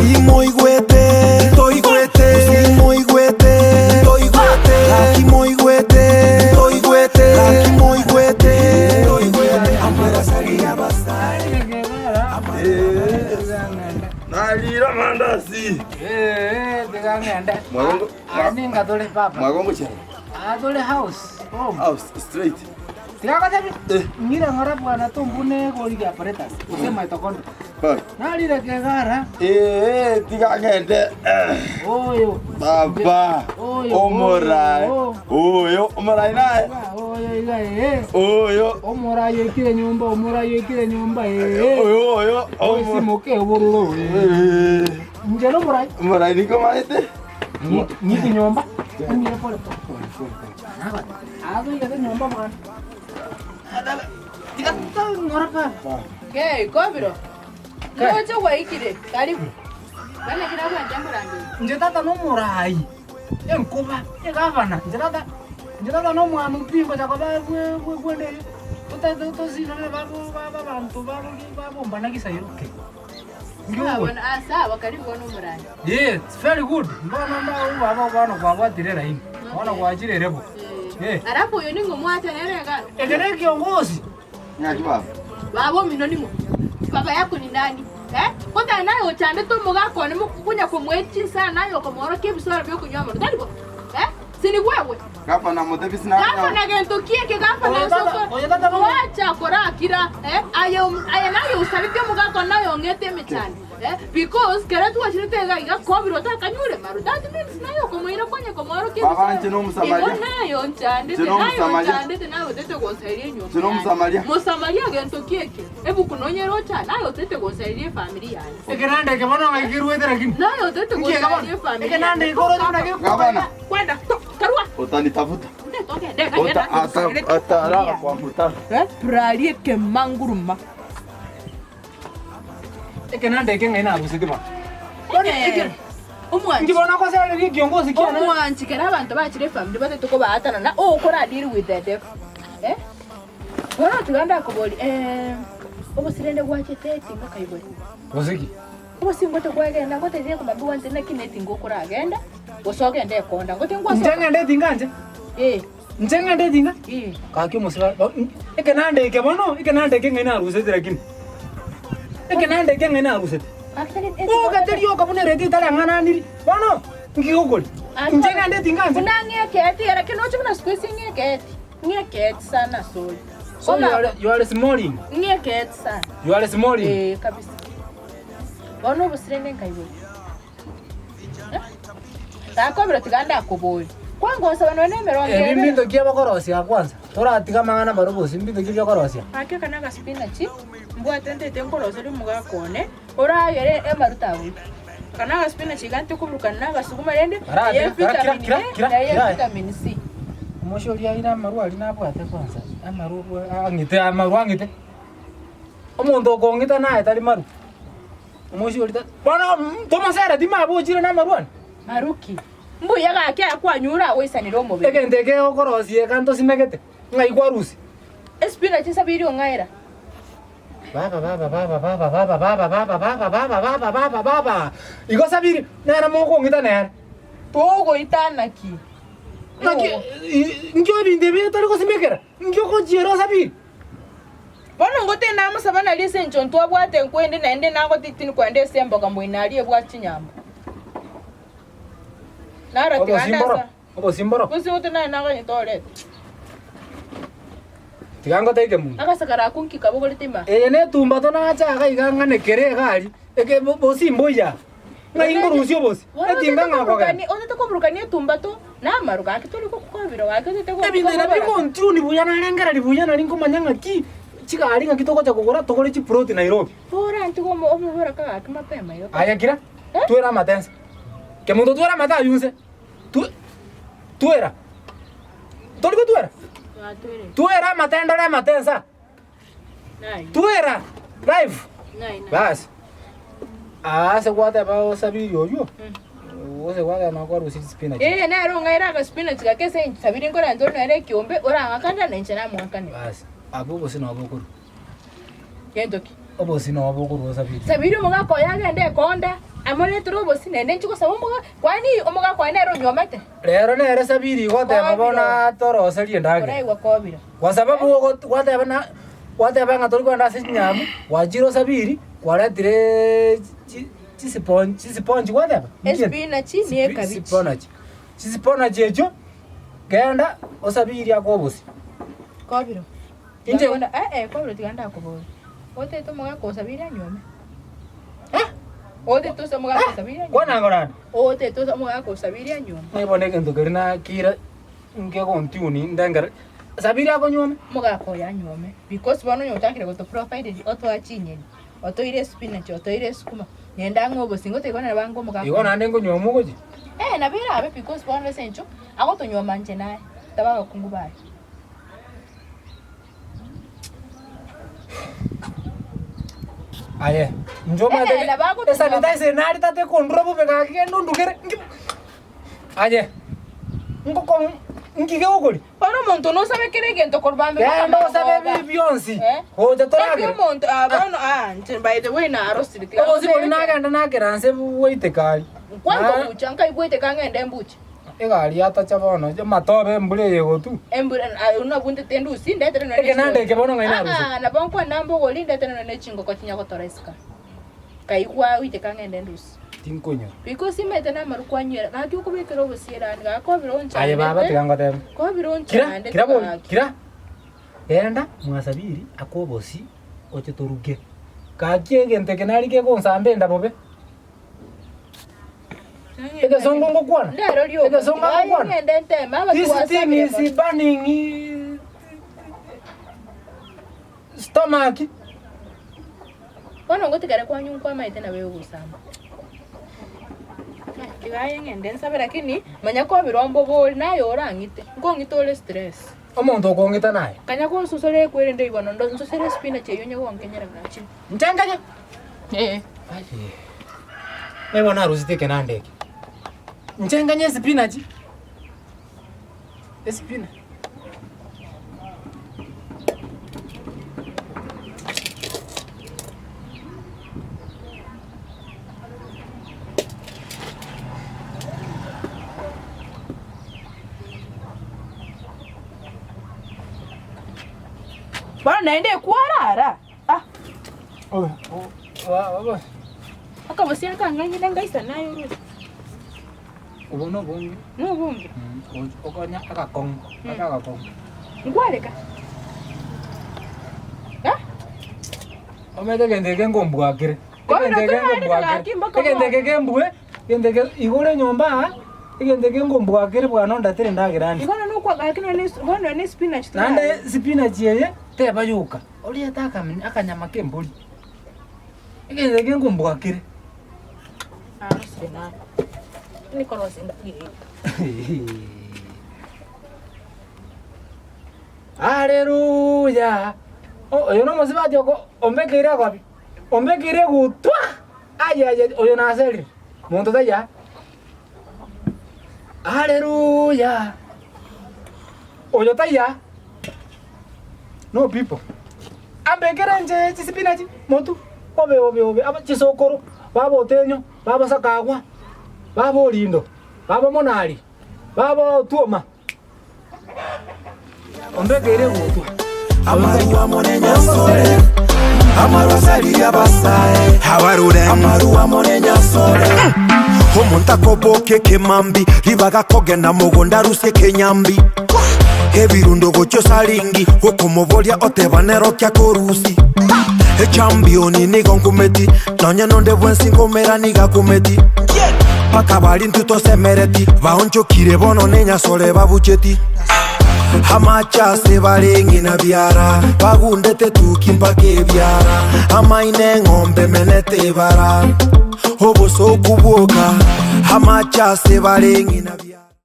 Gusii moigwete, toigwete, Gusii moigwete, toigwete, Gaki moigwete, toigwete, Gaki moigwete, toigwete, Amarasari y'abasae. Narire amandasi. Eh, tiga ng'ende. Mwagongo- Ah, ninga tore papa. Mwagongo chera. Ah, tore house. Home. House straight. Tiga gotebi. Eh. Ng'ire ng'ora bwana tombune gorigia apparatus. Gose mitochondria. Baba. Narire kegara. Eh, tiga ng'ende. Eh, Oyo. Baba. Oyo, Omorai. oyo. Oyo, omorai naye. Oyo iga eh. Oyo. Omorai oikire nyomba, omorai oikire nyomba eh. Oyo, oyo. Omo- Osimoke obororo. Eh, Inche nomorai. Omorai nikomaete. Ng'iki nyomba. Ng'ire pole pole pole pole. Nabata. Agoigete nyomba bwana. Tiga ng'ora pa. Kei, kobiro. Ndoche gwaikire. Karibu. Bana kira bwancha mborangerie. Inche tata nomorai. Enkoba, egavana. Inche tata, inche tata nomwana pi ngocha koba bwe bwe bwende tote tosinane babo babanto babombana gisairo ki. Sawa bono, ah, sawa karibu bono omorangi. Yeah, it's very good. Mbono ndao baba bono kwabwatire laini. Bono gwachire rebo. Eh. Alafu oyo ning'o mwacha nere iga? Eke ne kiongozi. Ng'aki baba. Baba omino ning'o? Baba yako ni nani? Eh? Kotari naye ochandete omogaka one mokonya komoa chinsana naye okomoorokia ebisoro biokonywa amarwa, tari bo? Eh? Si ni wewe? Gavana motebi sina Gavana gento ki eke gavana Oyo tata- ase oyo tata bono- Wacha korakira eh? Aye om- aye naye osarete omogaka one naye ong'ete emechando eh? Because kere twachirete iga iga kobire otakanyure maru that means naye okomoira konya komoorokia Baba, inche nomoSamaria. Igo naye onchandete Inche naye nomoSamaria. onchandete naye otete gonsaria enyomba Inche nomoSamaria. yane. Mosamaria gento ki eke ebuku nonye rocha naye otete gonsaria efamiri yane Ekenanda eke bono ng'ai keruete lakini. naye otete Nki eke bono? gonsaria efamiri Ekenanda eke oroche buna gekoba. Gavana. Kwenda to karua Utanitafuta. Uta Uta atarara kwa mtaro. Prarie kemanguruma. Ekenanda eke ng'ai naruseti bono. Bono eke Omwanchi. Nki bono ogosereria ekiongozi kiane? Omwanchi kera abanto bachire efamiri batete kobaatanana okora deal with the devil. Eh? Bono tiga ndakobori eh obosirende gwachete etinga kaibore. Gose ki? Obosingo tokwegenda ngotebirie komambia gwanche naki netinga okoragenda gose ogende ekonda ngote Inche ngwasoka. ng'ende etinga nche? Eh. Inche ng'ende etinga? Eh. Gaki omosibwa bo ekenanda eke bono, ekenanda eke ng'ai narusete lakini. Ekenanda eke ng'ai narusete. Ogete rioka buna ereti etari ang'ananiri, bono nki gokori? Inche ng'ende etinga nche? Buna ng'eketi ere kero noche buna siku hizi ng'eketi. Ng'eketi sana asore. So you are, you are smalling. Ng'eketi sana. You are smalling. Eh, kabisa. Bono obosire nenkaibori. Eh? Nakobera tiga ndakoboria. Kwangosaba nonya na emerongo Ebi ebere. mbinto ki abakorosia kwanza? Toratiga amang'ana bare obosie, mbinto ki biokorosia? Gaki aka na agaspinachi, mbwate ntete nkoroseria omogaka one, oragere emaruta agoika. Aka na agaspinachi iga ntokoburukana na agasuguma rende, Ara, eye kira, kira, vitamin kira, A kira, na eye kira. vitamin C. Omosio oria aire amarwa aria nabwate kwanza, amarwa ang'ite amarwa ang'ite. Omonto okong'ita naye tari maru. Omoisia oria ta bono tomosereti mabochire namarwani. Maruki, mbuya gaki aya kwanyure agoisanire omobere. Egento eke okorosia eka ntosimegete, ng'ai kwarusia? Espinachi nsabiri ong'aera. Baba baba baba baba baba baba baba baba baba baba baba baba igo sabiri nere mokong'ita nere. Togoita naki? Naki nkio ebinto ebi otari gosimekera, nkio ogochiera osabiri? Bono ngote namosaba naria ase engencho ntwabwate nkwende naende nagotitini kwenda ase emboga moino aria ebwate chinyambo. Naro tiga Obosimboro, ndasa. obosimboro. Gose gote naye naganyete orete. Tiga ngote ekemunto. Agasakara ako nki kabogorete ima? Eye netumba tonache iga iga ng'ane kere iga aria, eke bosi mbuya. Ng'ai nkorusia obosi, Bono etinga otete ng'a kogenda. koburukania otete koburukania etumbato na amaru gaki tori gokobiro gaki otete go Ebinto ebi nabio nkontune buya narengereria buya nari nkomanya ng'aki chigari ng'aki togocha kogora togore chiploti Nairobi. Bora ntige omo omoboraka gaki mapema igo. Aye kira, Eh? twera amate nse. Kemunto twera amate aywo nse. Twe twera. Tori gotwera? Twatwerire. Twera amate ndore amate nsa. Twera live. Basi. Ase gwateba osabiri oywo. Ose gwateba nakwarusirie spinach. Ee, nere ong'aire agaspinach gake ase enchera sabiri nkorente ore nere ekiombe, orang'akane na inche namoakane. Basi. Abwo obosie nabo bokorwa. Gento ki? Obosie nabo bokorwa osabiri. Sabiri omogaka oye agende ekonda. Amoretere obosie naende inche gosaba omoga kwani omogaka oye nere onywomete. Rero nere Sabiri igoteba bono atoroserie endagera. Koraigwa kobira. Kwa sababu ogo- gwateba na gwateba ng'a tori kogenda ase chinyamu, gwachire osabiri, kwaretire chi chisipon chisiponchi gwateba? Inki? Espinachi ne ekabichi. Siponachi. Chisiponachi echio, genda osabiri akoe obosie. Kobiro. Inche- Tiga eh eh kobiro tiga ndakoboria. Otete omogaka osabiri anyuome? Eh? Otete ose omogaka osabiri anyuome? Kwana ngorane. Otete ose omogaka osabiri anyuome? Ng'ai bono egento keria nakire nkegontuni ndengere Sabiri akonyuome? Omogaka oyo anyuome because bono onye ochakire goto provide otoa chinyeni, otoire espinach, otoire esukuma, naende ang'e obosie ngotebi bono nabo ange omogaka Igo naende nkonyuoma ogochia? Eh nabo erabe because bono ase eng'encho agotonyuoma inche naye, taba abakungu baye. Aye, inche omanyete Eh, nabo agotonyuoma. esanitizer nare tata ekondura bobe gaki genda ondugere nki aye ngoko ngige okoria. Bono omonto nosabe kera egento korwa bambe mpaka Genda osabe marogoba. ebi bionsi Eh? gocha Naki toragere. omonto ah, bono ah, inche by the way narosire tiga Obosi boria ngotebe nagenda nakera nse bwaiteka aria. Kwanza obucha nkaigwete kang'ende mbuche. Egari yatacha bono, amatobe embura eye egotwa. Embura ah, nabunte tendusi ndetere nonye Eke naende eke bono ng'ai narusia? Ah, ah, nabo nkwana mbogori ndetere nonye ne chingoko chinya gotora isiko. Kaigwa oite kang'ende ndusi. Tinkonywa. Because imete namaru kwanywera gaki okobekera obosie erani gaki kobire Aye baba tiga onchandete. ngotebe. Kobire Kira, onchandete kira bori, gaki. kira. Genda mwasabiri akwe obosie oche toruge. Gaki egento eke nari kegonsamba enda bobe. Egesongo ngokwana? Ndero rioka. Egesongo Aye ngokwana? ng'ende nteme This thing abatuasabire is burning stomach. Bono ngotigare kwanyu nkwamaete nabo egosamba. Tiga aye ng'ende nsabe lakini manya kobirwa mbobori naye orang'ite. Nkong'ita ore stress. Omonto okong'ita naye. Kanya gonsosora ekwerende igo ndo nsosere spinach eywo onye gonkenyera gachire. Nchanganye. Eh. Aye. Naye bono narusete ekenanda eke. Nchanganye espinach. Espinach. Bono naende ekwarara. Ah. Akabosia akang'aini ngaisa naye oroche. Obo nobonge. Nobonge. Okonya agakong'u, aka agakong'u. Nkwareka. Eh? Omanyete egento eke nkombwakere. Bono Egento eke torarete nkombwakere. gaki mpaka Egento eke kembue, egento eke igoro enyomba aa, egento eke nkombwakere bwana ondatere endagera ande. Igo nonya okwa gaki nonya ne bono nonya ne spinach Naende torarete. spinach eye teba yoka. Oriete akanyama k'embori, egento eke nkombwakere. Haleluya! Oyo nomosubati oko ombekeire agobi, ombekeire egutwa, ayaya oyo naserire, monto taiyo aa. Haleluya! Oyo taiyo aa. No people. Ambekere inche chisipinachi motu, obe obe obe aba chisokoro, baba otenyo, baba sakagwa, baba orindo, baba monari, baba otuoma. Ombekeire egutwa. Amarua more nyasore Amarua sari abasae Abarure Amarua more nyasore Omonto akoboka ekemambi ribaga kogenda mogondo arusie ekenyambi Ebirundo gochia osaringi gokomoboria oteba nero ki akorusi Echampioni nigo nkumeti nonye nonde bwensi nkomera niga akumeti Mpaka bari intwe tosemereti baonchokire bono nenyasore babucheti Amache ase bare ng'ina biara bagundete tuki mpaka ebiara Amaino eng'ombe emenete ebara obosoku bwoka Amache ase bare ng'ina biara.